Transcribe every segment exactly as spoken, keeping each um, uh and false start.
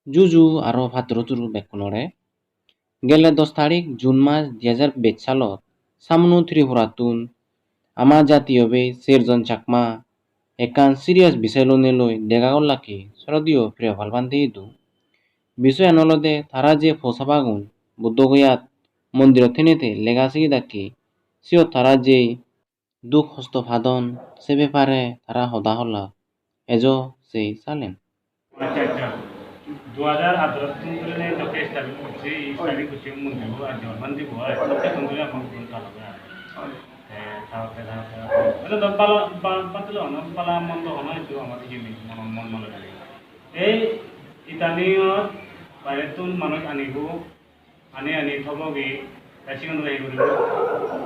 Juju aro patturu turu bekkunore. Gelle dos tarik June mas di hajar bej salot Samunu Tripurattun ama jatiyo bei Serjon Chakma ekkan serious bisoy lonei loi dega gollak hi sroddheyo Priyopal Bhante idu. Bisoyan olode tara je posabagun Buddho Goyat mondirot thenei te lega sigidakke, siyot tara je duk hosto padon, se bepare tara hoda holla. Ejo sei salen. Accha, accha. Dui hajar atharo tun dhuri ne jokke establish gocche, ei establish gocche mondirbo ar jorman dibo, ar jokke tun dhuri amar gurun tala oi. Te tala, te tala, te tala. Eto do bala, ba-, batilo hono, bala mondo hono hissu amar iye nei, mon, mon mane nei. Ei itaniyo bairettun manuj anibo, ani ani thobogi, te sigun do hi guribo?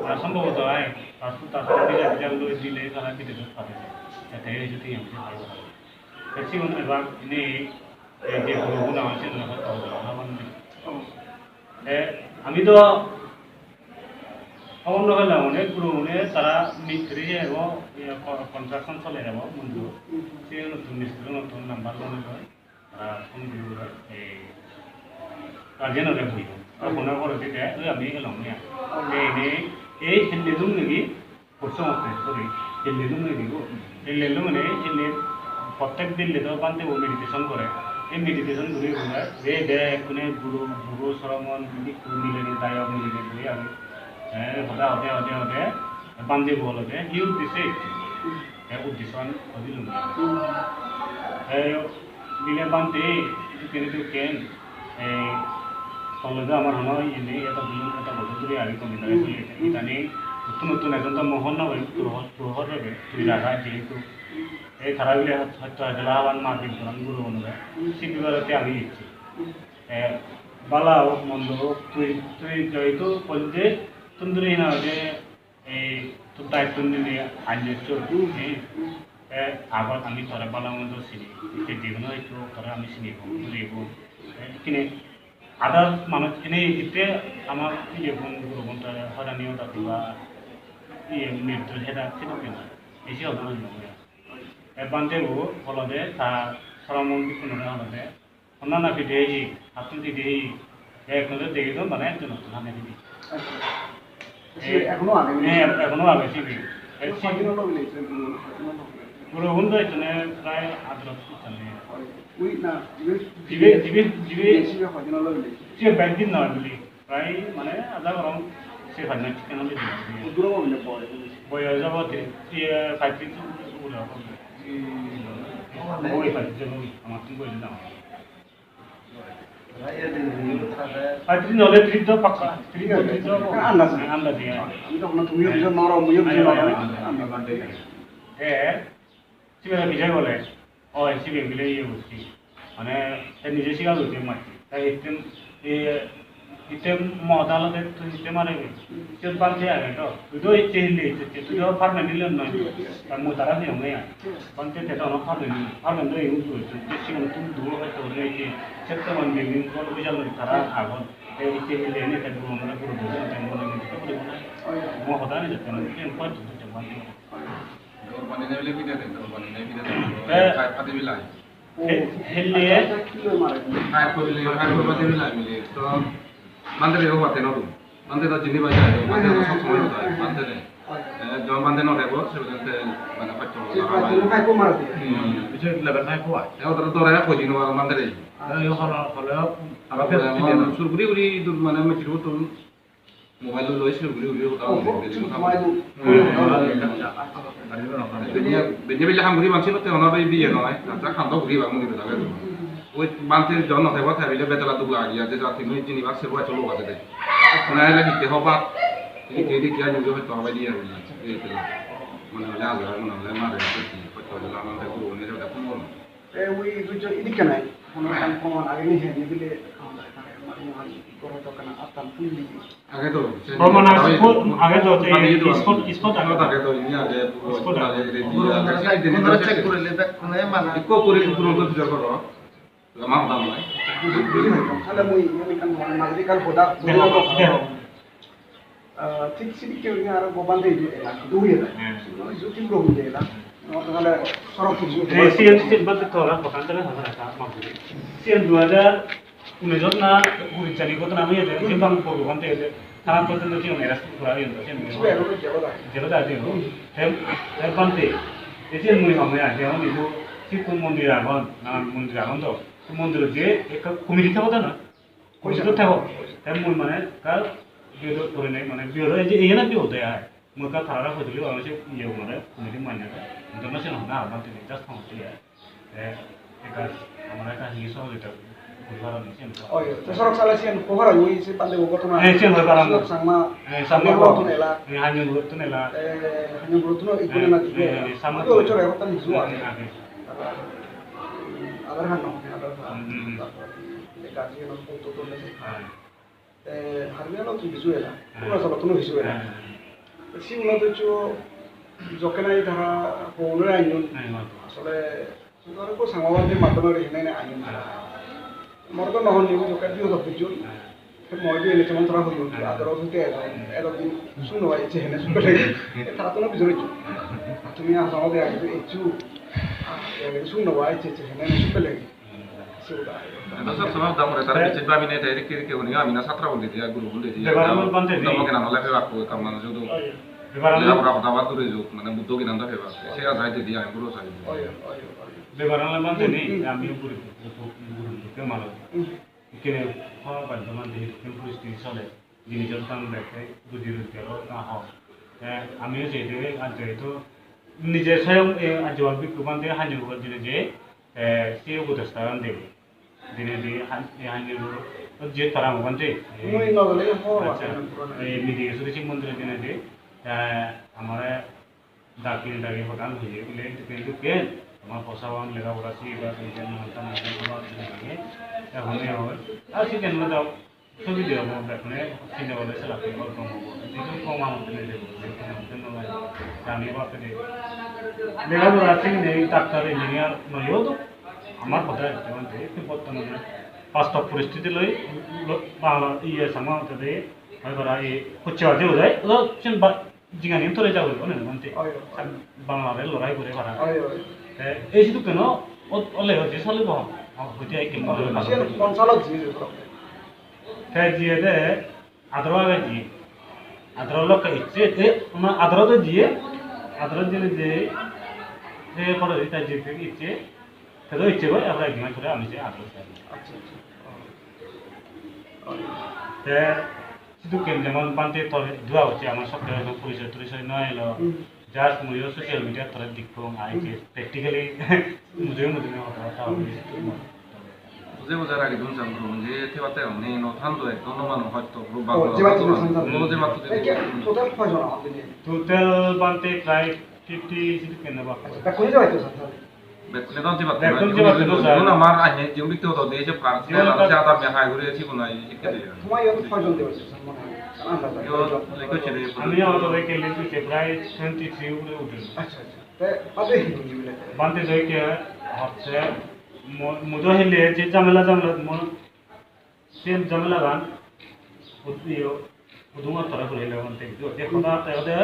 Ar sombhoboto ai, passport tassport visa tisa loi dile tara bidesot padon. Te te hissu thik age, te sigun ebak ini, ei je gurogun agon, sigun ebak hobor no pang. Te ami do hobor no pelang, onek gurogune tara mistiri je ebo, iye, co-, construction soler ebo mondirot. Sigun mistiri unottun number loi loi. Tara phone guri guri, ei, guardian ore hoiyo. Ar phone or poredi te, oi ami elong ya. Te ene, ei helle dun negi, hochchongotte, sorry, helle dun negi go. Helle dun mane, helle prottek din le do bhante bo meditation gore. Ei meditation guri guri, ei bekkune guro, guro, sromon, bhikkhu, milinei, dayok, milinei guri age. Te hoda hode, hode, hode, bhante bo olode, he would be safe. Te uddessoan hoi dilung. Te bile bhante, idu kene dokken, ei, toledi amar hono iye nei, eto din, eto bojor dhuri agi computer-e sole. Itani, notun notun ejon do mui hobor no pem, puro hor, puro hor pebe, tui raga jehetu. Ei tara bile hot-, hotto ejela haban ma biddoran guro gunore. Sibe barette ami ecchi. Te bala ok, mondo ok, tui, tui jehetu polle tun dhuri hina hoide, ei, to daitto nile anjor chor, eh? Te agot ami tore bala mondo sini, te jekono hissu tore ami sinibo, bujibong. Te ikkine other manuj ene itte amar iye gun, guro gun tore horani oda diba, iye, mirdur heda sedokke noi. Besi oda noi. Te bhante bo olode ta sromon bhikkhunore olode Honna na pide hi, hattun pide hi, te ekko degi don bana ekjon ekjon hane pide. Acha. Eh, sibe ekhono age ni? Eh, ekhono age sibe. Eh, sibe hoydinon loi bile, sibe hoydinon loi bile. Guro gun do ejjone prai atharo bojor ejjone. Ui na, jibe, jibe, jibe, jibe. Sibe hoydinon loi bile? Sibe bej din noi bile. Prai mane aja gorong se pach mas sikken oi jebo. Hudur obo bile boyos? Boyos obo tri-, iye, paitris ugure obo. Hmm. Oi paitris obo, amattun boyos dangor. Paitris nole tris do pakka, tris do, tris do obo. Andaz. Andaz, iye. Ami to hono tumiyo bijon nw aro, muiyo bijon nw aro. Andaz. Te, sibe bijai bole. Oi, sibe bile iye gocche. Mane, te nije sigar gocche macche. Te hitte, iye, hitte mo hoda olode tui hitte marebe. Siyot bhante age do. Tui do hitte hille hitte, tui do permanent hille noi. Ta mui tara diyonge ai. Bhante te do ono permanent, permanent do igun gocche. Te sigun tui duo hoito hille hitte. Setto man building gor bijal noi tara agon. Te hitte hille ene te guro mane guro guro te mone mone te guro mone. Mo hoda ni jette na, te hoito te bhante. Urbani na bile pide den, urbani na pide den. Eh. Khai padi bilai. He-, helle. Khai padi bilai, khai padi bilai mile. To bhante re ho bate no dum. Bhante to jini bai jai, bhante to sob somoy jai, bhante re. Eh, jon bhante no debo, se bhante mane paccho. Se paccho khai ko mara de. Hmm. Biche leben khai ko ai. E odor dore ko jino bhante re. Eh, yo hola, hola. Ara pide sur guri guri dur mane me jiru tun. Mobile loi loi sure guri guri hoda hoi, video hoda hoi. Benne belle ham guri bangsi botte hono bai biye noi. Tata ham do guri bang muni bela gelo. Oi bante jon no thebo, thai bile betala duk lagi age, je jati noi jini bak sebo acho loga de. Na ele hitte hoba. Hitte hitte kiya nyo hoy to hoba diye. Ei tela. Mane ole aja, mane ole mare, hoy to ole mane guru ne jada kono. Te ui gujjo idikke nai, hono ekkan proman age ni heni bile, mane goro dokkana attan pulli. Age to, se proman age, age to, age to, spot, spot age. Spot age to, ini age, spot age, ready age. Check gorile bekkune mane. Ikko guri puro to bichar goro. Lama hoda noi. Sale mui ekkan mane ekkan hoda, hoda. Ah, thik sidikke gurinei aro go bhante idu ela, idu ela. Hmm. Idu Tibro bhante ela. Tale sorok tiji. Eh, siyen, siyen bhante to ora hodan tale hodan ekka bhante. Siyen dui hajar unisot na kurit jani ghotona oyede, je bang poruban de, tara porjonto siyen arrest gora oyon, siyen jelo da. Jelo da de. Hem, hem bhante. E siyen mui hongor ai, je hon idu sikkun mondir agon, nanan mondir agon do. Mondirot je ekka committee thebo da na. Committee thebo. Te mui mane ekka biodot porinei, mane biodot ei je iyena biodot ai. Mui ekka tarare hoi dili, ami se iye mane committee mane. International na, bhante just hong ti ai. Te ekka amar ekka hi sohojogita guri paron ni siyen. Oi, te sorok sale siyen hoi paron ni, se bhante bo ghotona. Eh, siyen hoi paron. Sorok Changma. Eh, Changma Changma bo. Ghotona ela. Eh, Hanjung ghotona ela. Eh, Hanjung ghotona ikko na dibe. Eh, Changma. Oi, oi, chore, hotan hiju age. Eh, age. Aadhaar card no, Aadhaar card. Hmm, hmm, hmm. Tarpor, eh, guardian-or photo tulle se. Hmm. Te Karbi Anglong tun hiju ela, hmm. Arunachal tun hiju ela. Hmm. Te sigun do hissu jokke nahi tara hobor anyon. Hmm. Asole sigun do ekko Changma bhante maddhome hene hene anyon tara. Hmm. More do no hon ni jokke biyo do bujjon. Hmm. Te moi do ene jemon tara hoyon, hmm. Adoro hoite edo, hmm. Edo din suno bai ecche hene sukke lege. Tara tun bijor eccho. Tumi aso ode age eccho. Ah, age suno bai ecche hene sukke lege. Ado sob somoi udda more tara bicchej babine te edikke edikke guri ami na satra bol didi, guru bol didi. Bebaran bol bhante di. Udda mo kenan ole pebak ko ekkan manuj udu. Bebaran bol. Lepora hoda bad duri juk, mane Buddho ginan do pebak. Se ajai didi ami guru sai. Bebaran bol bhante ni, ami guru, guru, guru, guru manuj. Ikkene hobor pai do bhante, ikkene poristi sole. Jinijor dam bekke, ruji rojgaro na hok. Te amiyo jei debe, ar jehetu nije soyong, e, Ajjo Bal Bhikkhu bhante hanjo gor dinei je, e, se upodesh taran debe. Dinei de han-, e, hanjo gor, o je tara mo bhante, e, mui no gele ho, accha, e, Midigeswari Shiv Mondir dinei de, e, amare dagi dagi hodan hoye bole, "Dokken, dokken, tomar posaban lega pora sigiba, dokken, nanan tanan hobar dagi." Te hone hoi, ar sikken no dao, sobi deo mo bekkune, sinde bole sela pebak gom obo. Jidu gom amot dile debo, jidu gom amot dile debo. Jani bape de. Lega pora siginei doctor, engineer no oiyo do. Amar hoda ecche mane, ekku bortomane bastob poristiti loi, lo-, Bangla, iye, Changma hoda de, hoi para, iye, hocche baje hoi jai, odo sen ba-, jinghani tore jabo, one bhante. Oi, oi. Ar Bangla re lorai gore para. Oi, oi. Te ei sidu keno, o, ole hoide salibo, o, hoide ei keno. Oi, siyen hon salot jiye de? Te jiye de, adoro age jiye. Adoro lokke icche, e, ma adoro de jiye, adoro jene je, te pore ita jiye te icche, te do icche goi, abar ek mas pore ami je adoro sai. Accha, accha. Oi. Oi. Te Sidokken jemon bhante tor dua hocche, amar sokke hono porisoy torisoy no elo. Hmm. Just muiyo social media tore dekkong, ar je practically mujunge mujunge hoda hoda hobi. Buje buje ragidun sang guru, je thebatte honni no thando ekdom no mano hosto guru. Oh, bhagwan jebatte no thando. Oh, jebatte. Ekke total hoijon agon hijeni? Total bhante prai fifty sedokken obak. Accha, bekkune jebatte san sir? Bekkune don jebatte. Bekkune jebatte don sir. Jemon amar anye jemon bikti hodo de se par, jemon se tar adam me hai guri sigun ai sikke de. Tomar iyot hoijon jebatte san mone hoi? Andaj. Iyot lekko chire. Ami amator ei list-ot prai twenty three ugure udon. Accha, accha. Te bade hi hi bile? Bhante joi ke hotte mo-, mudo hille je jamela jamela mo Siyen jamelagan, hud-, iyo, hudungot tore puri helegon te, je hoda te ode,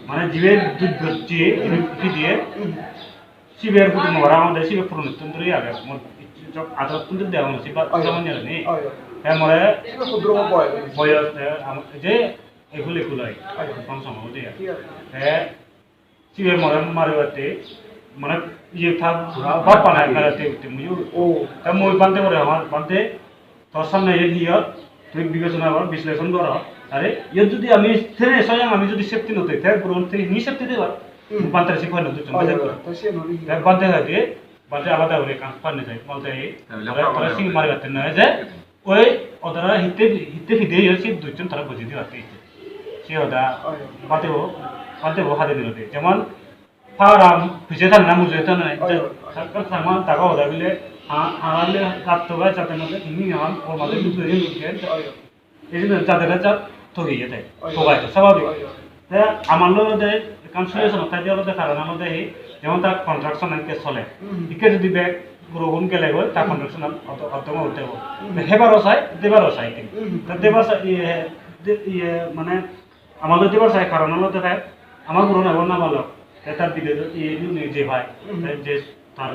mane jibe duj gocche, jibe pidi diye, sibe hudu mora ode, sibe puronottun duri age, mo jok adottun duri degon, sibe oi, jamon jare ni. Oi, oi. Te more sibe hudro boyos. Boyos, te am-, je ekul ekul oi, oi, oi, hon somo ode. Iya. Te Sibe more maribatte, mane, iye ta bap pana maribatte utte mui. Oh. Ta mui bhante more hongor, "Bhante, tor samne iyen hi ot, tui bibechona gor, bisleshon gor." Are, iyot jodi ami tene soyang ami jodi safety no thei, te guron te hi safety deba? Hmm. Bhante se point no dujjon. Oi, oi, oi. Ta siyen hori. Ta bhante hoide, bhante alada guri ekkan point no thei, bhante ei, tore, tore sing maribatte noi je, Oi, odara hitte, hitte pide yo, se dujjon tara boji dibatte icche. Se hoda, oi, bhante bo, bhante bo hade nilode. Jemon, power arm, pije thane na, mujunge thane na, oi, oi, oi. Sakka sama daga hoda bile, ha, ha bile gatto gai jate mate, hini ha, o mate, hmm, dujjon dujjon. Oi. Ei jone jate jat togi jete. Oi. Togai to, sababik. Oi, oi. Te amar loi olode ekkan solution otte je olode karon olode hi, jemon ta construction an ke sole. Hmm. Ikke jodi bek gurogun gele goi, ta, hmm, construction an oto, oto ma utte bo. Hmm. Te hebaro sai, debaro sai kin. Hmm. Te debar sai, iye, de, iye, mane, amar loi debar sai karon olode te, amar gurun ebo nabalok. Te tar bidire iye di uni je pai, hmm, te je tar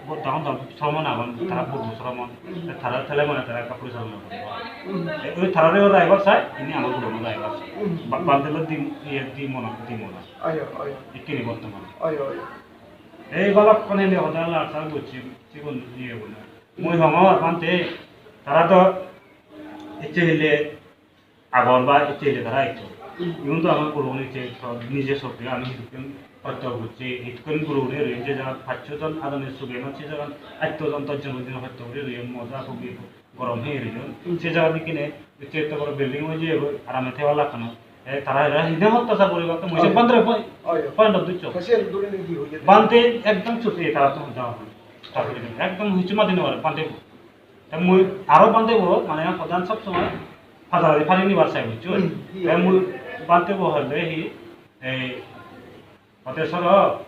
bo-, dangor dangor sromon agon, hmm, tara purbo sromon, hmm, te tara tele mane tara ekka porichalona guribo. Hmm. Te oi tarare ora ebar sai, ini amar gurono ora ebar sai. Hmm. Ba-, bante lo di, iye di mona, di mona. Ayo, ayo. Ikkini bortomane. Ayo, ayo. Ei balokkani hene hoda lar sar gocche, sigun iye gune. Mui hongor bante, tara to ecche hille agor ba ecche hille tara ecche. Hmm. Igun to amar gurogune ecche to nije sokke ami hidokken hosto gocche, hidokken gurogune royon je jagat paccho jon adonde suge no se jagat atto jon, dosh jon guri hosto guri royon, moja hugi gorom heye royon. Hmm. Se jagat ikkine ecche etto boro building oi jeyegoi, arame thebar lakkan. E tara era hine hottachar guribatte mui se, oi, bantore poi-, oi, point-ot duccho. Te siyen duri ni hi hoye? Bante ekdom chup, e tara to hoda hoi. Ekdom hissu madi no pare bante bo. Te mui aro bante bo, mane hodan sob somoi pajaradi pari nibar sai, buccho? Hmm, hi hoye? Te mui bante bo holle hi, ei, hote soro,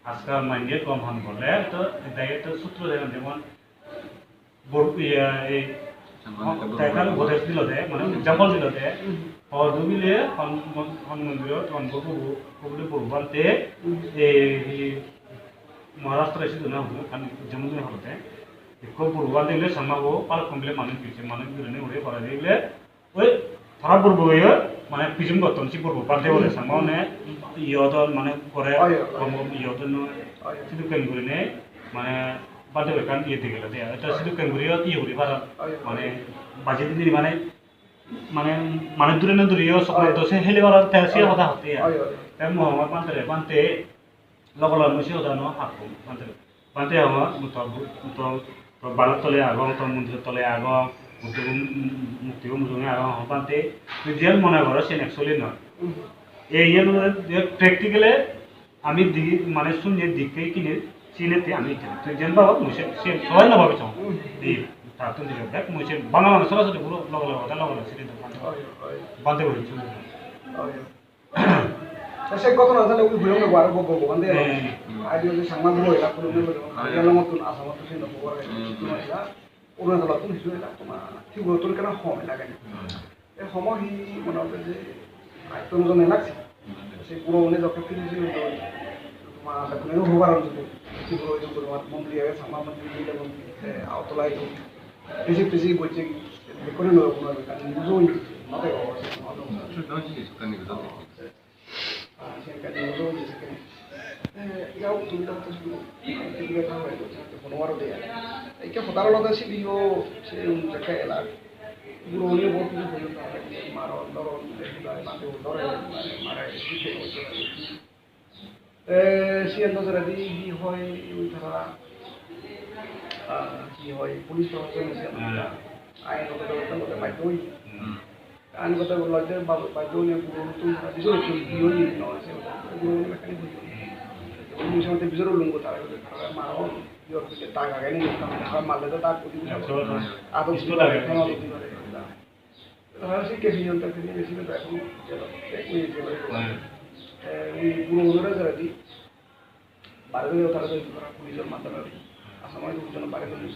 ajkal manje gom ham gorle, to, dege to sutro dege, jemon, bor-, iye, ei, te ekkan upodesh dilo de, mane, hmm, example dilo de, hmm, hor dugile, hon, hon, hon mondirot, hon bobu, bobu, bobu bante, hmm, ei, ei, Maharashtra sidu na, hon, ekkan example dilo de, ekko bobu bante dile, Changma bo, balukkun bile manuj pije, manuj gurinei uri pore dile, oi, tara purbo yo, mane, pijum gotton, se purbo bante bole, hmm, Changma mane, iye odon, mane, gore, oi, oi, gom gom iye odon noi. Oi. Sidokken gurinei, mane, bante bo ekkan iye degelo de, to, oi, sidokken guri iye guri paron, oi, oi, mane, baji didi, mane, mane, mane, dure na dure yo, sokol, oi, to se hele paron, te se, oi, hoda hotte ya. Oi, oi. Te mui hongor bante re, bante, loge loge mui se hodano happong, bante. Bante hongor, mui to, mui to, to balor tole agong, to mondiror tole agong, murtibo, murtibo mujunge agong, hongor bante, tui jiyan mone goro siyan actually noi. Hmm. Ei iyan olode je practically ami di, mane sunye dikke kine sinette ami ikkene. Tui jiyan babo, mui se, se sobai no babi chong. Hmm. Ei, tattun dijon bek, mui se bana bana sorasori puro loge loge hoda loge loge sini do. Oi, oi. Bante boi chong. Oi. Te se ghotona tale ui hoyong nebo aro bo-, bo-, Bhogoban de. Hmm. Adi oi je Changma guro ela puro nebo. Hmm. Adi alamottun Asamottun se nebo gore. Hmm. Tuma ela Arunachalottun hissu ela tuma Tripurattun ekkena hom ela gani. Hmm. E homo hi mone hotte je atto no jone lagse. Hmm. Se guro une jokke firi firi oi tuma bekkune hobor paron jodi. Tripura oi jodi tuma montri age, Changma montri, Bidya montri, te Agartala oi jodi. Besi besi bocche, bekkune no hono ekkan news-o nei, no degong, no degong. Sudo jinis ekkan news-o nei. Ah, se ekkan news-o nei sekkene. Eh, yau tumi to hono sudu, tumi to hono sudu, hono baro de. Ikke hodar olode sidiyo, se un jekke elak. Guro guri bohut hissu hoyon, maron, doron, mare, mare, mare, mare. Te siyen do jeredi hi hoi, ui tara, ah, hi hoi, police proshasone siyen. Hmm. Ain goto bebosta gotte baddo oye. Hmm. Ain goto lotte ba-, baddo oye, guro tun tara bijor tun hi oye, no, se guro tun bekkani hoye. Mui se bijor lunggo tara, tara maron, yor pije dag age ni, tara marle do dag udi udi. Ekso, ado ekso udi dag pare, age. Ado udi pare. Tara sikke siyon ta tini besi beta ekhono jelo, ek minute jelo. Hmm. Eh, ui guro gunore jara di. Bare guri tara jodi tara police-or maddhome oi. Assamot dujon bare guri.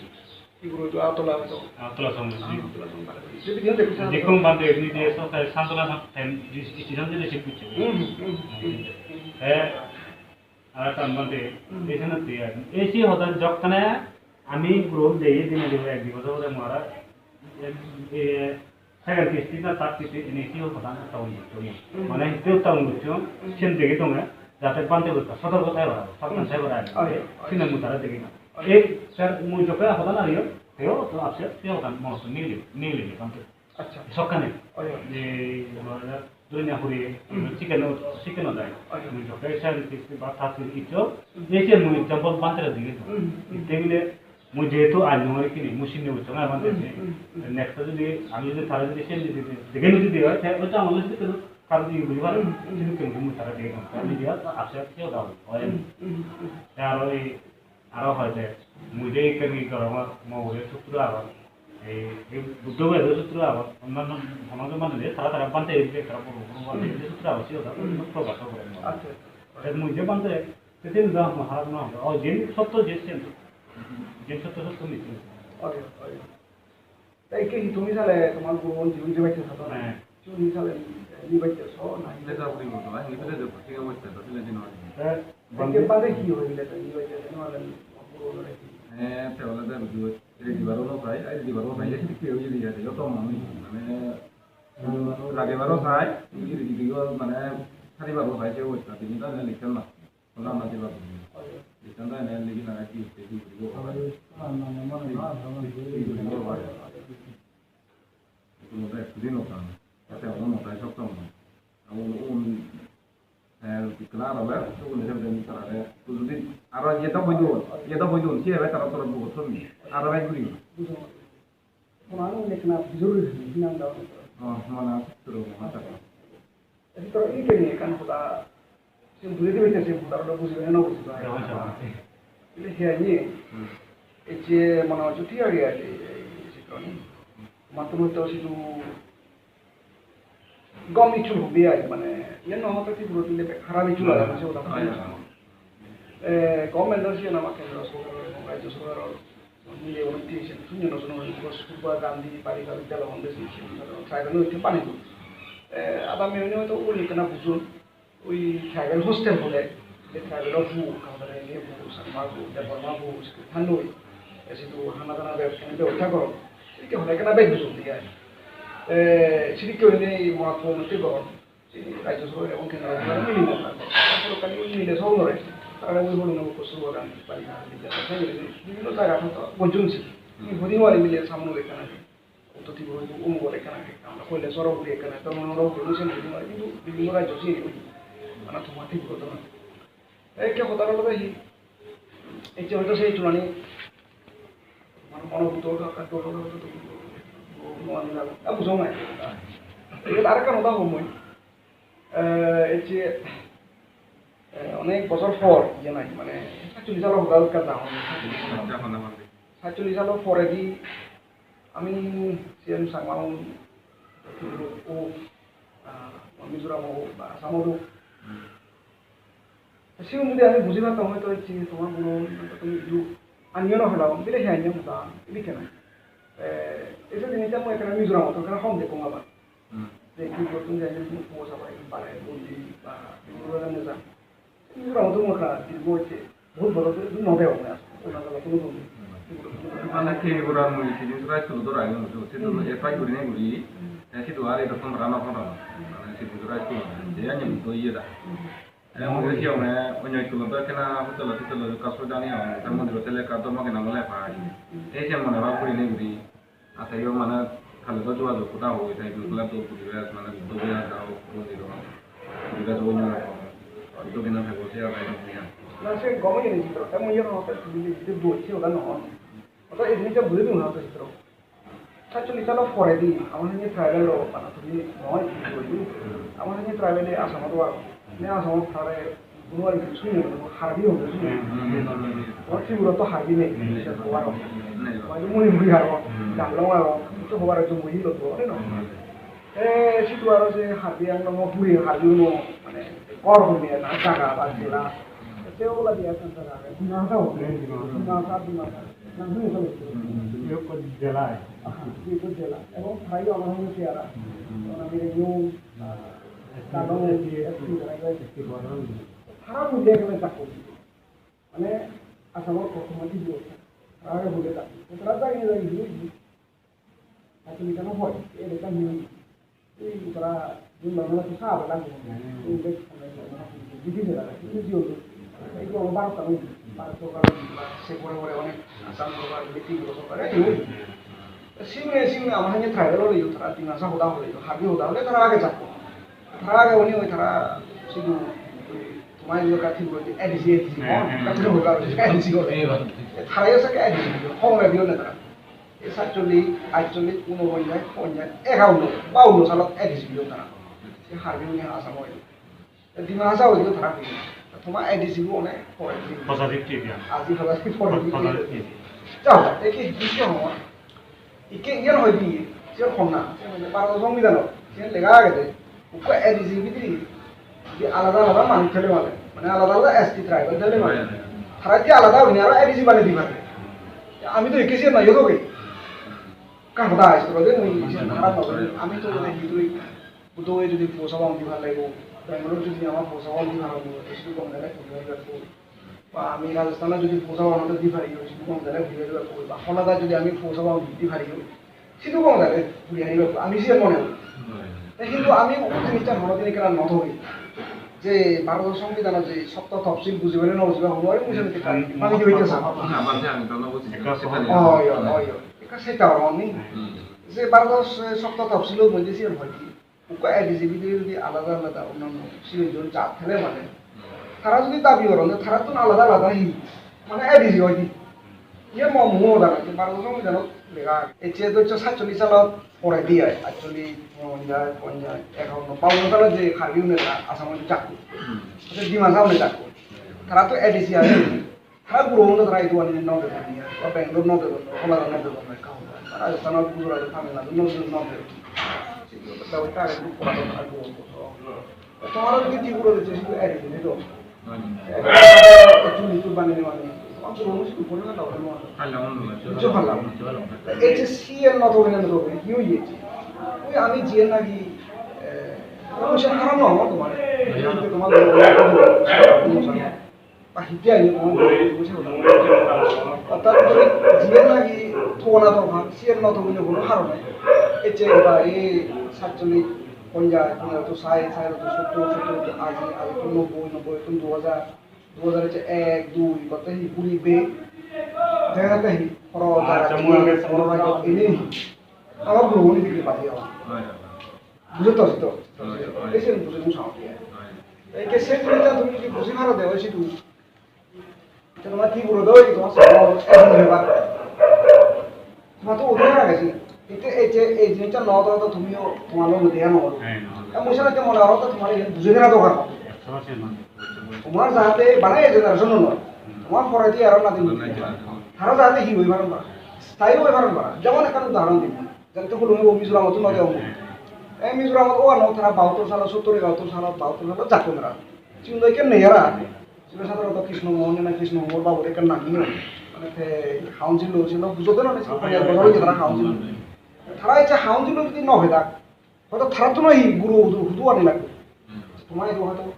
Ei guro to Agartala hoito. Agartala song. Ah, Agartala song bare guri. Se video dekho sa. Dekhong bhante, endi je sorkare santona than, station je receive gocche. Hmm, hmm, hmm, hmm. Eh, Ar ekkan bhante, hmm, ei senotte ar. Ei se hoda jokkene ami group deye dine dine ek di bojor pore mara, e, e, second kisti na third kisti ene se hoda uttapon gocchon. Hmm. Mane hitte uttapon gocchon, hmm, siyen dege donge, jate bhante gotto sotorko thai para, sabdhan thai para. Oi, oi. Sine mui tara degi na. Oi. Ei sir, mui jokke hoda na diyo, teo to apse, se hoda monottun nigili, nigili bhante. Accha. Sokkene. Oi, oi. Je, dhori na huri, hmm, chicken o, chicken o dai. Oi. Mui jokke scientist ba third kisti iccho, hmm, je je mui example bhante re degi to. Hmm, hmm. Itte bile mui jehetu ain nw mari kini, mui sinni bojor na bhante. Hmm, hmm, hmm. Next jodi ami jodi tara jodi sen jodi dege nw jodi oi, te oi to amar jodi keno karo jodi bujhi pare, hmm, hmm, jodi keno mui tara degi to. Ami dia apse apse da oi. Hmm, hmm, hmm. Te aro ei Aro hoide, mui je ekkan hi gorongor, mo ugure sutro agon. Ei, ei Buddho gure sutro agon. Onnanno hono hono manuj tara tara bhante guri, tara buro buro bhante guri sutro agon, siyot aro prokash gore. Accha. Te mui je bhante, te siyen do hono harap no hoide. O, jen sotto je siyen. Jen sotto sotto mite. Oi, oi. Te ikke hi tumi sale tomar guru jigun je bacche sotto na? He. Ni sale, eh, ni bacche so na ni. Leda puri mo to, ni bacche to, thik age, to sile din oi. Eh, ekke bade hi hoile to, ni bacche no ale puro gore. Eh, te ole de bujo, re di baro no sai, ai di baro sai, ke oi di ya, yo to mami, mane, rage baro sai, ni di di go, mane, sari baro sai, ke oi ta, ni ta ne likhan na. Hola, na jila. Likhan da ne, likhan na, ki, ki, ki, ki, ki, ki, ki, ki, ki, ki, ki, Ikko mode ekko din otan. Ate ono motai sokto mo. Abo un, eh, ikkala aro be, sugune sebden tarare. Jodi aro ye do boidon, ye do boidon, siye be tara toro bugot sonni. Aro be guri. Bujo. Kono aro ekkena bijor guri dibe, hinang da. Oh, mana turu mata. Esi toro ini kene ekkan hoda, se bujei dibe te se hoda aro bujibe ne no bujibe. Hoi, hoi. Ile he ani, Hmm. Ei je mone hocche thik age, ei, ei, ei, se toro ni. Matto matto sidu gom ichul hobi ai, mane, iyan no hote Tripura tule bek harap ichul age, se hoda. Hoi, hoi. Eh, government-or siyen ama kendro sorkar ebong rajyo sorkaror mile unot diye siyen sunyo no suno, Kasturba Gandhi Balika Vidyalaya hon de siyen, tribal-o itte bani don. Eh, adami hoi hoito ugure ekkena bujon, oi tribal hostel hole, je tribal-o pu, Kangare ni pu, Changma pu, Debbarma pu, sidu thandoi, eh, sidu hana dana bek-, bebosta goron. Sidikke hole ekkena bek bujon diye ai. Eh, sidikke hole ei Mahatma Gandhi goron. Sini rajyo sorkar ebong kendro sorkar milinei. Sorkar mile sohor gore. Tara oi holo na Kasturba Gandhi Balika Vidyalaya, bibhinno jagat hoito gojjon se. Ni hodi mari mile samne ekkan age. Uttor Tripura hoito umugor ekkan age. Amra Kailasor ugure ekkan age. Tormon ugure sen hodi mari. Hintu bibhinno rajyo sini oi. Mane tomar Tripura to na. Ekke hoda olode hi? Ecche hoito sei tulani. Mane mono bhidire ekka dol dol dol dol dol. Mane bujo nai. Ekke arekkan hoda hom mui. Eh, ei je, eh, onek bojor por, iye nai, mane, satchollish salo hoda ekkan dangor. Accha, honna honna. Satchollish salo poredi ami siyen Changma un, o, ah, Mizoram o, ba Assam o. Hmm. Sigun jodi ami buji parong, hoito ecche tomar guno, tumi idu aniyo no pelo, bile he aniyo hoda, idu kena. Eh, ei je jinis ami ekkena Mizoram-ot ekkena hom dekkong abar. Hmm. Je ki gottun jani, tumi po sabai, bare, bondi, ba, Mizoram-ot jani ja. Mizoram-ot ekkena dirgo ecche, bohut bojor dhori no degong na, Arunachal-ot hono dhori. Mane Tripura mui Tripura school-ot dhora agey mui, sidu Hmm. F I gurinei guri, Hmm. te sidu ar edo phone rano phone rano. Mane Tripura school-ot, je ani mui to iye da. Hmm. Te mui siyonge onyo iskulot do ekkena hotel, hotel ekka sujani agon. Te mondiro sele ekka dhormo gyan bole pai. Ei se mone bhab gurinei guri. Ate yo mane tale do jogajog hoda hoi, te idu bole dol guribar, mane dol guribar jao, mondiro. Guribar onyo rokom. Dogina thebo se age dogina. Na se gome ni jito, te mui yo hotel tuli jito dol se hoda no. Hoda ei jinich bujei dun na to jito. Satchollish salo poredi, ama sini tribal-o bana tumi noi, tumi noi. Ama sini tribal-e Assamot agon. Ne Assamot tare kuno ari suni no, Harbi hon suni. Hmm, hmm, hmm, hmm. Or Tripura to Harbi nei, Hmm. se hobar. Hmm. Mai Manipuri agon, Hmm. Darlong agon, to hobar ekjon bohi lo to, ne no? Hmm. E, sidu aro se Harbi Anglong-o hure Harbi uno, mane, ghor hone, na jaga ba jela. Se obola di ekkan jaga age, Dimasa hone, Dimasa, Dimasa. Nang hune sale. Hmm, hmm. Iyo ekko jela age. Aha, iyo ekko jela. Ebong tara iyo amar hone se ara. Hmm, hmm. Ona mile yo, ah, Darlong, S T, S T, S T, tara iyo. S T border. Tara mile ekkene jakko. Mane, Assamor automatic vote. Tara mile jakko. Tara jai ni jai ni. Ecche ekkan hoi, ei ekkan hoi. Ei tara jin bana to sa bana. Ei bek, bidi jela, bidi jela. Ei ko Bharat ta, Bharat sorkar, se pore pore onek Assam sorkar, Tripura sorkar, ei hoi. Singre, singre, ama hanye tribal hole, tara Dimasa hoda hole, Harbi hoda hole, tara age jakko. Tara age oni oi tara sidu, oi, tomar idu ekka thik guri A D C, A D C, Hmm, hmm. Ekka thik guri A D C hole. Ei ba. Tara yo sake A D C, hong le diyo na tara. Ei satchollish, aatchollish, unoponjaj, ponjaj, ekaunno, baunno salot A D C oyon tara. Se Harbi une Assam oyon. Te Dimasa oyon tara pini. Toma A D C bo one pore. Positive ki diyan? Aji positive pore. Positive ki? Jao, eki dusyo homa. Ikke iyan hoi di, siyan honna. Bharoto Songbidanot, siyan lega agede. Ukko A D C bidire je alada alada manuj thele male, mane alada alada S T tribal thele male. Tara je alada oinei aro A D C banei di pare. Ami to ikke siyan noi, yo to ke. Ekkan hoda age, tole de mui siyan harap no gori. Ami to bole hi doi. Dubai jodi post-an di parle, Bangalore jodi ama post-an di parle, sidu gom dale puri paribo. Ba ami Rajasthan-ot jodi post-an di parle, sidu gom dale puri paribo. Ba Canada jodi ami post-an di parle, sidu gom dale puri paribo. Ami siyan mone gori. Te hintu ami o jinissan honodin ekkena no thobi. Je Bharotor Songbidanot je sotto tofsil bujibo ne no bujibo, hono mui siyot ekka bhangi dibatte sang. Na, bhangi ami to no buji. Ekka settani. Oi, oi, oi, oi. Ekka setta aro ni. Hmm. Je Bharotor sotto tofsilor moddhe siyan hoi ki? Ukko A D C bidire jodi alada alada onnanno sigon sigon jat thele mane, tara jodi dabi goron je tarattun alada alada hi, mane A D C oi di. Iye mo muo dana je Bharoto Songbidanot lega age. Ecche do ecche satchollish salot poredi ai, atchollish, ponjaj, ponjaj, ekanno, baunno salot je Karbi une Assamot jakko. Hmm. Ecche Dimasa une jakko. Tara to A D C age. Tara guro uno tara idu ani no dedon, ba Bangalore no dedon, Kolkata no dedon, ekka hoda. Tara Rajasthan, Gujarat, Tamil Nadu no dedon, no dedon. Sidu bebosta age, guro uno tara guro uno. Tomar jodi Tripura de sidu eri de do. Ektu nitu banene mane. Tomar guro uno sidu pore na dawre mo. Hala uno. Bujo hala. Ei je siyen no to, no to, ki oye? Oi ami jiyen naki, eh, oy se haram no tomar. Tomar ba hitte aye hono guri, buji hono. Orthat jiyen naki thogona dorkar, siyen no thogile hono harone. Ecche ba ei satchollish, ponjaj, ponjaj to sait, sait to sottor, sottor to aji, aji to nobboi, nobboi to du hajar, du hajar ecche ek, dui, gotte hi kuri be, dega jatte hi, horo jaga acha, mui age horo jaga ini. Amar guro guni dikle baji agon. Bujotto, bujotto. Ei sen bujotto, bujotto. Ei ke sen bujotto, tumi jodi buji paro de, oi sidu. Te tomar Tripura doi, tomar sohor, ejon bepar. Tomar to odhikar age se. Ete ei je, ei jinissan no do, to tumiyo, tomar lo odhikar no. Hai, no. Ka mui sale te mone hor, to tomar iyen bujei dena dorkar. Ekso percent. Tomar jahate, bana ei generation no noi. Hmm. Tomar poredi aro nadin. Nadin. Tara jahate hi oi paron para. Sthayi oi paron para. Jemon ekkan udahoron dibo. Jate hulunge bo Mizoramot no degong. Hmm. Ei Mizoramot o ano tara bahattor salo, sottor egahattor salo, bahattor salo jakkon tara. Sigun do ikke nei ara. Sibe sadharonto Krishna Mohan na Krishna Mohan Babu ekkan nang niye. Mane te council lo, silo bujotte na, silo panyas bojor oye tara council. Tara ecche council lo jodi no pedak, hoyto tara to nahi guro hudu, hudu ani lagbe. Tomar idu hoyto.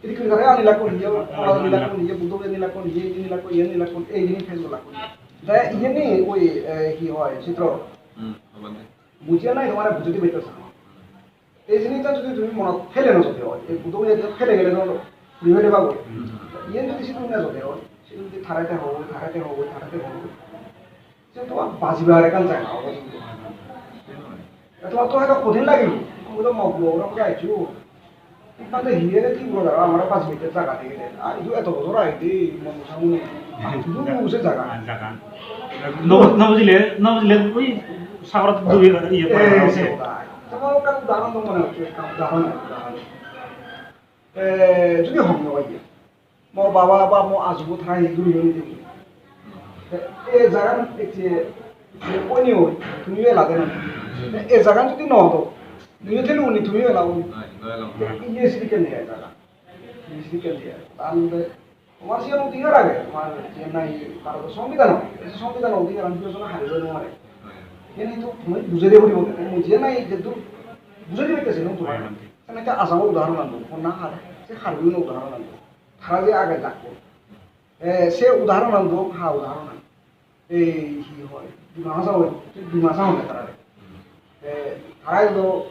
Idi guri tara ani lagbe, iye, ani lagbe, iye, Buddho ani lagbe, iye, ani lagbe, iye ani lagbe, ei jini Facebook lagbe. Da iye ni oi, eh, hi hoi, Chitro. Hmm, obode. Bujiya nai tomare bujodi better sa. Ei jinissan jodi tumi monot pele no jodi oi, ei Buddho pujo jodi pele gele no puri pele bago. Hmm. Iyen jodi sidu no jodi oi, sidu jodi tharete hobo, tharete hobo, tharete hobo. Se tomar bajibar ekkan jaga obo. Tomar to hoyto hodin lagibo. Tumi to mok mok ora ora aiccho. Ittande hiye re tin bojor amare bajibar jaga degede. Ar idu eto bojor agede, mon samune. Idu se jaga. Jaga. No, no bujile, no bujile oi sagorot dubi iye. Eh, pore se. Tomar ekkan udahoron to mone hocche, ekkan udahoron, udahoron. Eh, jodi hom no oye. Mo baba ba mo ajubo tara hi guri guri dibo. Te ei jagan ecche je oni oi, tumiyo elade na. Te ei jagan jodi no do, tumiyo thele uni, tumiyo ela uni. Te iye sidikke nei ei jaga. Iye sidikke nei ei. Tande tomar siyan odhikar age, tomar je nahi Bharoto Songbidan age, ei Songbidan odhikar ami jodi hari no mare. Iyen hintu tumi bujei diye poribo, tumi je nahi jeddur bujei dibe se no tomar. Sene ekka Assam-o udahoron anbo, honna har, se Karbi-un-o udahoron anbo. Tara je age jakko. Eh, se udahoron anbo, ha udahoron anbo. Ei hi hoi, Dimasa hoi, se Dimasa hoi tara. Eh, tara do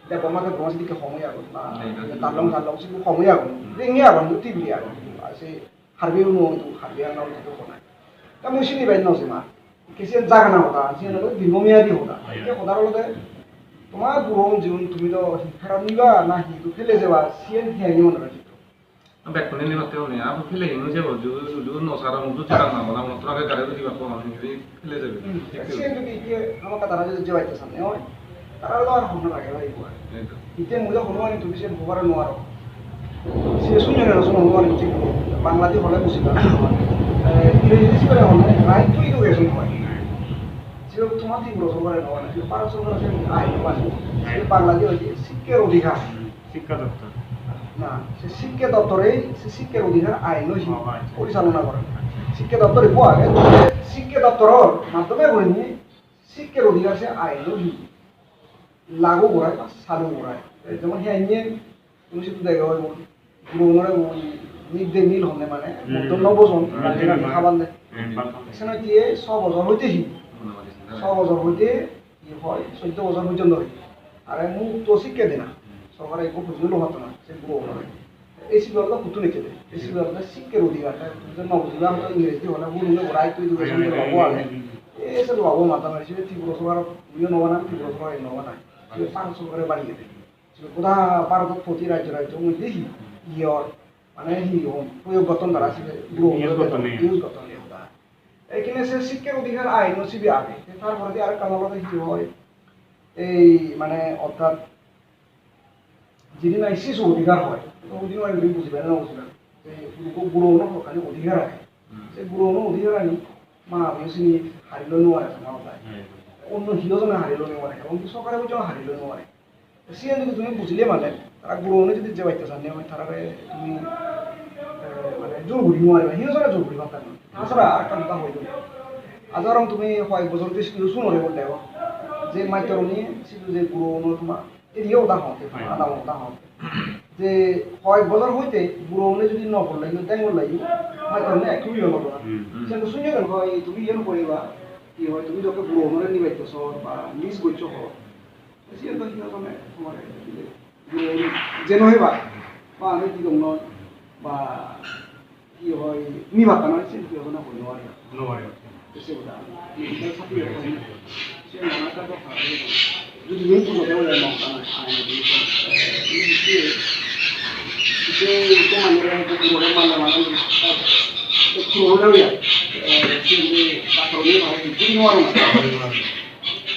Debbarma, Debbarma sidikke hom oi agon, ba Tarlong, Tarlong sidikke hom oi agon, ringi agon, tibiri agon. Ar se Karbi-un-o, Karbi Anglong to hona. Ta mui sini bai no se ma. Kisiyan jaga na hoda, siyan olo dingo miyadi hoda. Ke hoda olo de, tomar buron jigun tumi do hi pherot niba na hi do phele jeba, siyen hi ani mone hoy? Bekkune nibatte hone, abo phele hinu jebo, ju, ju no saro, ju jibak na bola, mo trage gare jibak ko, hone phele jebe. Hmm, siyen jodi ke ama ka tara jodi jebatte sanne oi, tara do ar honno lage oi bo. Ei to. Itte mui do hono ani tumi siyen hobare no paro. Se sunyo na sunyo hono ani thik. Bangla di hole buji na. Eh, Ingreji di sibere hone, right to education hoi. Sibe tomar Tripura sorkare no bana, sibe Bharat sorkare se ain bana. Sibe Bangla di hoye sikkar odhikar. Sikkha doptor. Na, se sikke doptore, se sikke odhikar ain loi si porichalona gore. Sikke doptore bo age, sikke doptoror maddhome gurinei sikke odhikar se ain loi si lagu gorai ba salu gorai. Jemon he anye tumi sidu dega oibo, gurogunore oi mid day meal honne mane, hmm, moddo no bojon, hmm, rajine rajine hmm, haban de. Hmm. Senotte so bojor hoite hi? So bojor hoite hi hoi, soddo bojor porjonto hoi. Are mukto sikke dena. Sorkare ekko pujiyo lo patto na, se gurogunore. Ei sibe olode huttun ecche de. Ei sibe olode sikker odhikar. Te tumi je no bujiba, hoyto Ingreji hole bhul onge, right to education je lobo age. Ei se lobo mada noi, sibe Tripura sorkar iye no banai, Tripura sorkar no banai. Sibe Bharat sorkare baneye de. Sibe goda Bharodot proti rajyo rajyo moddhe hi, iye or, mane hi hon, proyog gotton tara sibe. Use gotton, use gotton, use gotton. Ekkene se sikker odhikar aino sibe age. Te tar poredi arekkan olode hi hoi, ei mane orthat jidi nahi sisu odhikar hoi, to udi noi guri bujibar, no bujibar. Te guro, gurogunor hokkani odhikar age. Hmm. Se gurogunor odhikarani ma babu sini hari loi no pare, sama hodai. Hmm. Onno hiyo jone hari loi no pare, ebong ki sorkare jone hari loi no pare. Siyan jodi tumi bujile mane, tara gurogune jodi jebatte sanne, mane tarare tumi, eh, mane jor guri no pariba, hiyo jone jor guri patta na. Ta sara arekkan hoda hoi dun. Ajo arong tumi hoyek bojor di sidu sunore bol dego. Je mastoruni sidu je guroguno toma eriye hoda hon, ada hoda hon. Je hoyek bojor hoite gurogune jodi no bolle, jodi deng bolle, mastoruni ekku iyo no dora. Hmm, hmm. Siyan to sunye gel hoi, tumi iyo no poriba, ki hoi, tumi jokke gurogunore nibatte sor ba miss goccho hor. Siyen do hi hojone tomare, je no heba, ba ami hi gom noi, ba hi hoi, ni batta noi, siyen hi hojone hoi no pari. No pari. Te se hoda, siyen nana ekkan dor hoi. Jodi ni bujo de ole no, ai, ai, ni bujo, eh, ni bujo, je ko mane re, ko mane re, mane, mane, eh, ko mane re, eh, siyen de, ba, ko ni, ba, ni, no, no, no.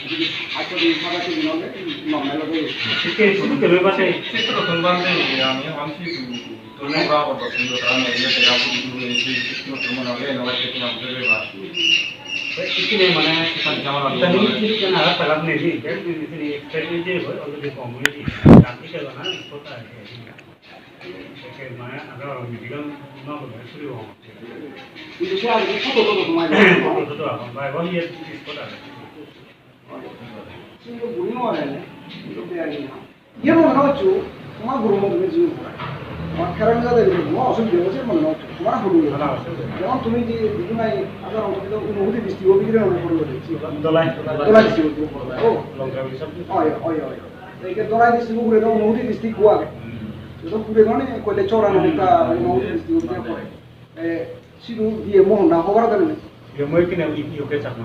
Jodi ekso din, sade ekso din ole normal obo. Ikke, sudu kelo bande. Sitro ton bande, ami ami si tu, tu no ra ko to, tu ra no, ye te ra ko tu, tu, tu, tu, tu, no, ye no, ye te na, ye ba. Ikkine mane, ekkan jama lage. Tani ikkine kana, tara ne di, ikkine, ikkine, ikkine, ikkine, ikkine, ikkine, ikkine, ikkine, ikkine, ikkine, Ekke mane aro medical no gome suri hong. Hintu se age photo toto somai. Photo toto agon, bai, bai, iye spot age. Sini guri no pare ne, hintu te age na. Iye mone hocchu, tomar guru mone hocchu, tomar keren jade guru, tomar osubidhe hoye mone hocchu, tomar hulu. Na, na, osubidhe. Jemon tumi je, tumi nai, agar onto onugudi district-o bidire mone hocchu. Dolai. Dolai district-o bidire. Oh. Longkang hisab. Oi, oi, oi. Te ikke Dolai district ugure do Unakoti district ekko age. Hmm. Se do ugure do mane koile Chora Nodi ta Unakoti district ugure pore. Eh, sidu D M o honna hobor age ne? D M o ikkine, i-, iyokke Chakma.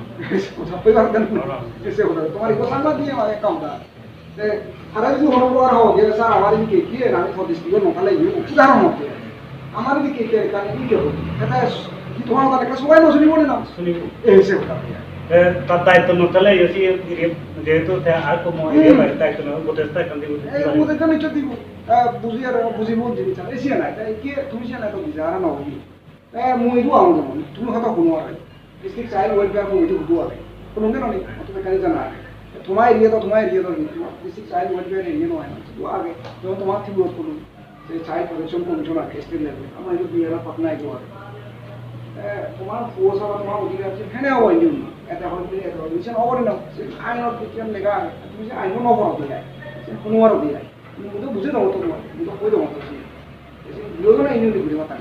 Sappai bar den. Ora. Ese hoda. Tomar ikko sangma D M age kam da. Te tara jodi hono probar ho, je sir, amar idikke ki, ami to district-o no thale, iye udahorno hotte. Amar idikke ki, ekkan idikke hotte. Eta ki tomar odan ekkan sobai no sunibo ne na? Sunibo. Ei se hoda. E, tar daitto no thale, iye si, iye, jehetu te ar ko mo, iye, hmm, bai, daitto no, upodesta ekkan dibo. E, upodesta nichchoi dibo. E, buji ar bujibo jinis ar, e, siyan ai, te ki, tumi siyan ai to buji ar no hobi. Eh, mui idu agon jemon, tumi hoda huno age. District Child Welfare Committee hudu age. Huno geno ni, hoto bekkani jana age. Toma area do, toma area do, toma District Child Welfare area no age. Hudu age, jemon toma Tripura huno. Se Child Protection Commission age, state level. Ama idu B L F patna idu age. Eh, toma puo saba toma odhikar age, hene obo idu. Eta hoi bile, eta hoi bile, sen obo ni na. Se ain ot bichar lega age. Tumi se ain no poro diye. Se huno aro diye. Mui do bujei dong to, mui do hoi dong to, se duo jone indi undi guri mattan.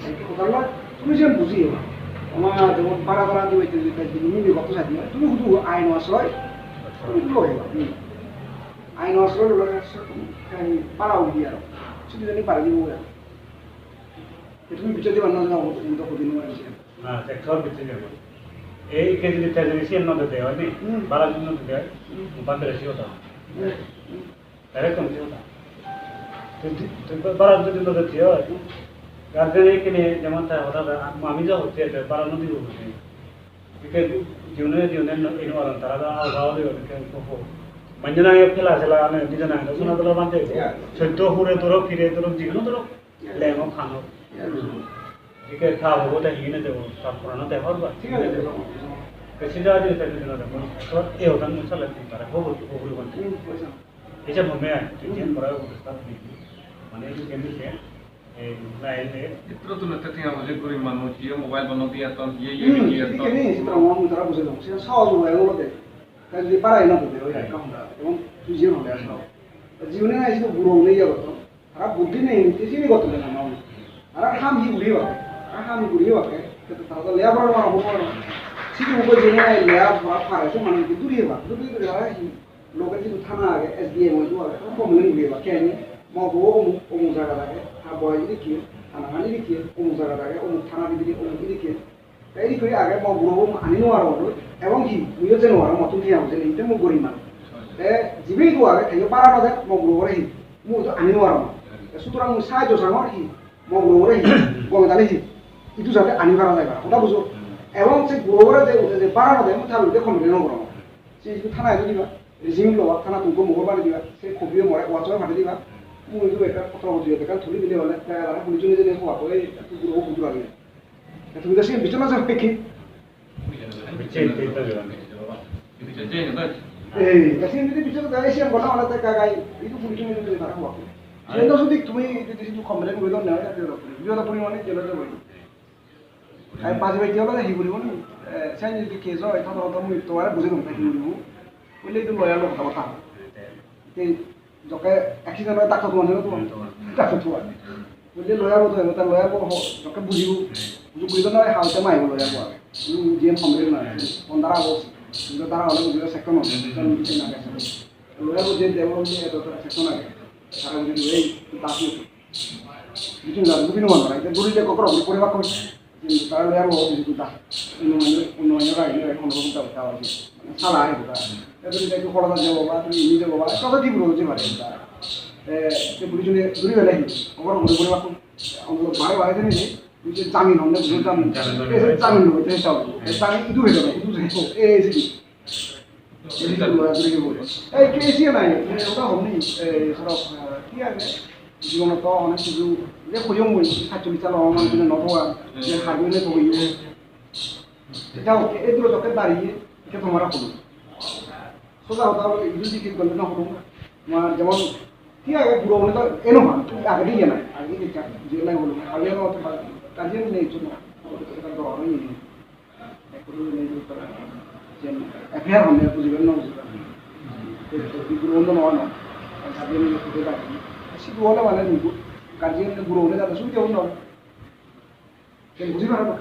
Ei hoda loi, tumi jen buji eba. Ama jemon bara bara dibatte jodi tai jodi mui gotto sai diba, tumi hudu aino asroi, tumi hudu loi eba. Hmm. Aino asroi loi, ei bara udi aro. Sidu jodi bara dibo aro. Te tumi bichar diba na, na, mui do hodi no pari. Na, te thor bichar dibo. Ei ke jodi te jodi siyan no de de, oi ni? Hmm. Bara jodi no de de, hmm, mui bande resi hoda. Hmm. Hmm. Direct committee hoda. Te, te, te bara jodi no dotte oi, guardian ekkene jemon ta hoda da, ami ja hotte te bara no dibo bole. Ikke jiune, jiune no, ino aron tara da, awa, awa, dibo, ikke ko, ko. Manje na, pela, sela, ane, dije na, sona dola bante. Yeah. Sotto hure doro, pire doro, jigno doro, lengo khano. Yeah. Ikke ta hobo, ta hine debo, ta purano te horba, hine debo. Te sida di, ta dije na debo. To, e hoda mo sala, tara hobo, hobo, bante. Hmm, hoisa. Ese mome ai, tu jen bora ko start ni. Mane tu jen ni ke, eh, na ele. Itro tu nete tiya mujhe guri manu, ye mobile bano diya tan, ye, ye, hmm, ye, ye tan. Ni, sitra mo mutara bujhe dong. Sira sa jo ai olode. Jodi para ena dode oi ekka honda, ebong tui jiyen hole aslo. Jibone na isu guro une iye gotton. Tara buddhi nei, te sini gotton na no. Tara ham hi guri obakke? Tara ham hi guri obakke? Te tara to leya pora no, no. Sini ubo jene na leya pora pare, se mane duri obakke. Duri duri tara hi loge jidu thana age, S D M O idu age, tara complain guri obakke ani. Mo bo omuk, omuk jaga age, ha boy idikke, thana han idikke, omuk jaga age, omuk thana bidire, omuk idikke. Te ei guri age mo gurobo ani nw parong, ebong hi muiyo je nw parong, mottun hi age jeni, te mui gorib manuj. Te jibe idu age, teyo para nw der, mo gurobore hi, mui to ani nw parong. Te sutorang mui sahajjo sangor hi, mo gurobore hi, gome dale hi, idu jate ani para jai para, hoda bujo? Ebong se gurobore je, je para nw der, mui tar biruddhe complain nw gorong. Se idu thana idu diba, resign loba, thana tun gome bari diba, se copy-o more WhatsApp-e padei diba, mui idu ekkan potro hojiyot ekkan tuli dile ole, te aro police-une jeni hoba, "Oi, tui gurobo hudu age?" Te tumi to siyen bichona jor pekki. Ei, te siyen jodi bichona jor, siyen gona hole te gagai, idu puri tumi jodi tara hobak. Siyen to jodi tumi jodi sidu complain guri don na, te jodi puri, jodi puri mane jelo jebo. Ai baji baji hole hi guribo ni? Eh, siyen jodi case oi, tado to mui to are bujei dong, hi guribo. Bole idu lawyer lok hoda hoda. Te Jokke accident oi, doctor tuan, doctor tuan. Doctor tuan. Bole lawyer bo to, ta lawyer bo ho, jokke bujibo. Buji buji na, ha, te mai lawyer bo age. Idu J M Hamre na, pondra bo. Idu tara ole bujibo section oi, section oi na age. Lawyer bo je debo, je doctor section age. Tara bujibo ei, ta ki. Bichun da, bichun wan ora, ite duri je kokoro, pore bakko. Hintu tara loi aro obo hintu ta. Onno manye, onno manye rai, rai, hono rokom ta, ta aro. Mane sala ai ta. Te tumi ekku holo ta jebo ba, tumi ini jebo ba, ekka ta diburo jebo ba ta. Te, te puri juni duri bele hin. Obo guri guri bakku. Obo bare bare jeni ni. Ni je jamin honne, bujo jamin. Jamin. E je jamin lo, te sa. E jamin idu helo, idu helo. E je. Ei case-e nai, ei oda honni, ei sorok, eh, hi age? Jibonot to onek kiju, je hoyong mui, sachchollish salo amar jibone no thoga, je harbi ne thogiyo. Jao, ei duro jokke dariye, ke tomare hono. Soja hoda hole, idu di ki golle no hono. Ma jemon, hi age, buro hole to eno han, age di ye nai, age di ka, je lai holo, age no to, ka je ne to no, to ka doro ni. Ekko dui nei dui tara. Jen F I R honne bujibar no bujibar. Te, te, te guro ondo no ano. Guardian ni ekko dagi. Sidu ole mane ni gu-, guardian ni guro ole jate subide ondo. Jen buji paro na.